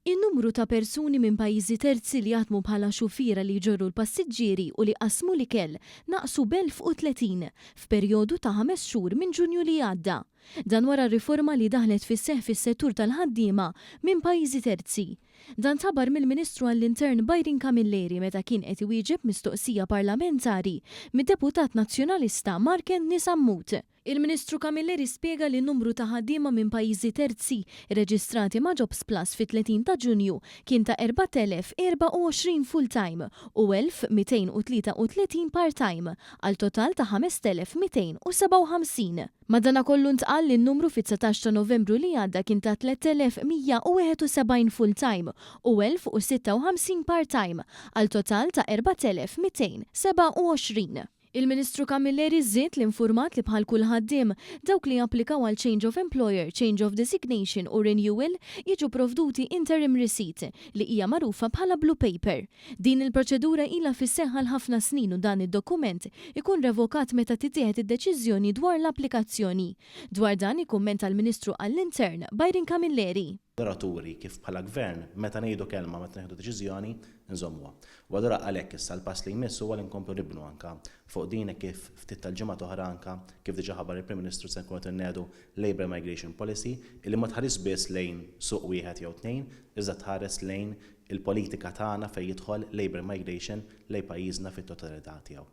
In-numru ta' persuni minn pajjiżi terzi li jaħdmu bħala xufiera li jġorru l-passiġġieri u li jqassmu l-ikel naqsu b'1,030 f'perjodu ta' ħames xhur minn Ġunju li għadda. Dan wara r-riforma li daħlet fis-seħħ fis-settur tal-ħaddiema minn pajjiżi terzi. Dan tħabbar mill-Ministru għall-Intern Byron Camilleri meta kien qed iwieġeb mistoqsija parlamentari mid-Deputat Nazzjonalista Mark Anthony Sammut. Il-Ministru Camilleri spjega li n-numru ta' ħaddiema minn pajjiżi terzi rreġistrati ma' Jobsplus fit-30 ta' Ġunju kien ta' 4,024 full-time u 1,233 part-time, għal total ta' 5,257. Madanakollu ntqal li n-numru fit-19 ta' Novembru li għadda kien ta' 3,171 full-time u 1,056 part-time, għal total ta' 4,227. Il-Ministru Camilleri żied li infurmat li bħal kull ħaddiem, dawk li japplikaw għal change of employer, change of designation u renewal jiġu provduti interim receipt li hija magħrufa bħala blue paper. Din il-proċedura ilha fis-seħħ għal ħafna snin u dan id-dokument ikun revokat meta titieħed id-deċiżjoni dwar l-applikazzjoni. Dwar dan ikkummenta l-Ministru għall-Intern Byron Camilleri. Allura turi kif bħala gvern meta ngħidu kelma, meta nieħdu deċiżjoni, nżommuha. U allura għalhekk issa l-pass li jmiss huwa li nkomplu nibnu anka fuq din hekk kif ftit tal-ġimgħat oħra anka kif diġà ħabbar il-Prim Ministru se nkunu qed innedu Labour Migration Policy illi ma tħares biss lejn suq wieħed jew tnejn, iżda tħares lejn il-politika tagħna fejn jidħol Labour Migration lejn pajjiżna fit-totalità tiegħu.